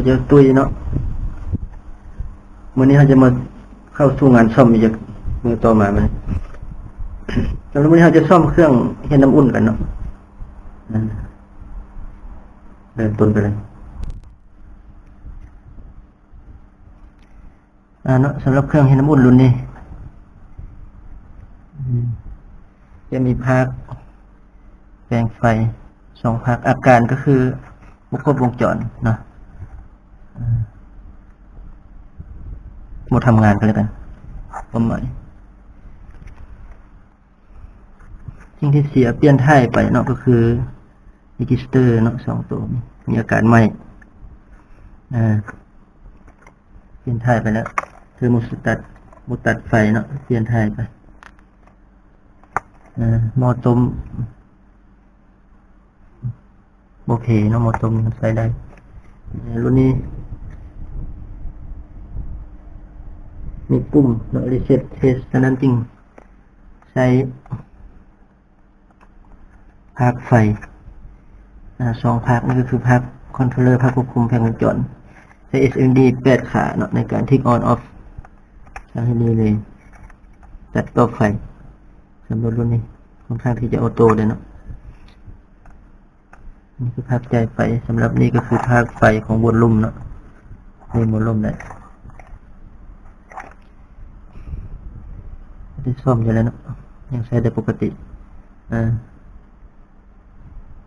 ຈະຕຸ້ຍເນາະ. ມື້ນີ້ເຮົາຈະມາເຂົ້າສູ່ງານສ້ອມອີກມື້ຕໍ່ມາ. ມື້ນີ້ ສຳລັບມື້ນີ້ເຮົາຈະສ້ອມເຄື່ອງເຮັດນ້ຳອຸ່ນກັນເນາະ. ເລີ່ມຕົ້ນໄປເລີຍ. ອາເນາະ ສຳລັບເຄື່ອງເຮັດນ້ຳອຸ່ນລຸ້ນນີ້ ອືມ ຈະມີພາກແປງໄຟສອງພາກ. ອາການກໍຄືບໍ່ຄົບວົງຈອນເນາະ ອາ ບໍ່ທຳງານກໍແລ້ວກັນ ຄວາມໝາຍ. ສິ່ງທີ່ເສຍ ປ່ຽນຖ່າຍໄປເນາະ ກໍຄືເຣຈິສເຕີເນາະ ສອງໂຕນີ້ ມີອາການໄໝ້ ເອີ ປ່ຽນຖ່າຍໄປແລ້ວ. ເທີໂມສະຕັດ ບໍ່ຕັດໄຟເນາະ ປ່ຽນຖ່າຍໄປ. ເອີ ໝໍ້ຕົ້ມ ບໍ່ເພເນາະ ໝໍ້ຕົ້ມໃຊ້ໄດ້. ເອີ ລຸ້ນນີ້ມີປຸ່ມເນາະ ຣີເຊັດເທສ ສະນັ້ນຈຶ່ງໃຊ້ພາກໄຟ ອາ ສອງພາກ. ນີ້ກໍຄືພາກຄອນໂທລເລີ ພາກຄວບຄຸມແຜງວົງຈອນ ໃຊ້ເອັສເອັມດີແປດຂາເນາະ ໃນການທິກອອນອອຟ ສັ່ງໃຫ້ຣີເລຕັດຕໍ່ໄຟ. ສຳລັບລຸ້ນນີ້ຂ້ອນຂ້າງທີ່ຈະອໍໂຕ້ເດ້ເນາະ. ນີ້ຄືພາກຈ່າຍໄຟ. ສຳລັບນີ້ກໍຄືພາກໄຟຂອງວອນລຸ່ມເນາະ ເປັນວອນລຸ່ມໄດ້ ໄດ້ສ້ອມຢູ່ແລ້ວເນາະ ຍັງໃຊ້ໄດ້ປົກກະຕິ. ອາ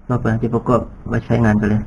ຕໍ່ໄປເຮົາຈະປະກອບໄວ້ໃຊ້ງານກັນເລີຍ.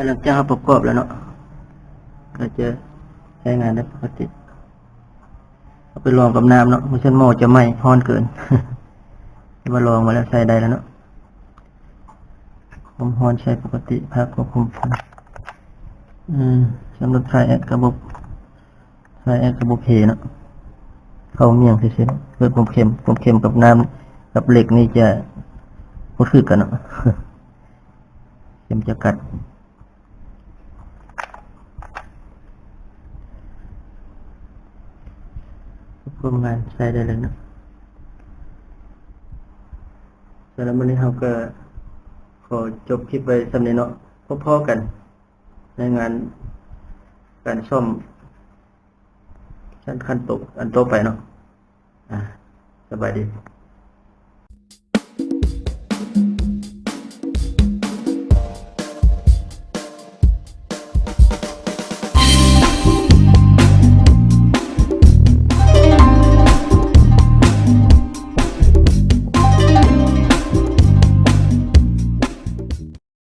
ຫຼັງຈາກເຮົາປະກອບແລ້ວເນາະ ກໍຈະໃຊ້ງານໄດ້ປົກກະຕິ. ເອົາໄປລອງກັບນ້ຳເນາະ ບໍ່ຊັ້ນໝໍ້ຈະໄໝ້ ຮ້ອນເກີນ. ແຕ່ວ່າລອງມາແລ້ວ ໃຊ້ໄດ້ແລ້ວເນາະ ຄວາມຮ້ອນໃຊ້ປົກກະຕິ ພາກຄວບຄຸມໄຟ. ອືມ ສຳລັບໄທແອັດກໍບໍ່ ໄທແອັດກໍບໍ່ເພເນາະ ເຂົ້າໝ້ຽງຊື່ໆ ເກີດຄວາມເຄັມ ຄວາມເຄັມກັບນ້ຳກັບເຫຼັກນີ້ຈະບໍ່ຖືກກັນເນາະ ເຄັມຈະກັດ. ຄວບຄຸມງານໃຊ້ໄດ້ເລີຍເນາະ. ສຳລັບມື້ນີ້ເຮົາກໍ ຂໍ ຂໍຈົບຄລິບໄວ້ສ່ຳນີ້ເນາະ. ພໍ້ກັນໃນງານການຊ້ອມຊັ້ນຂັ້ນຕົກອັນຕໍ່ໄປເນາະ. ອາ ສະບາຍດີ.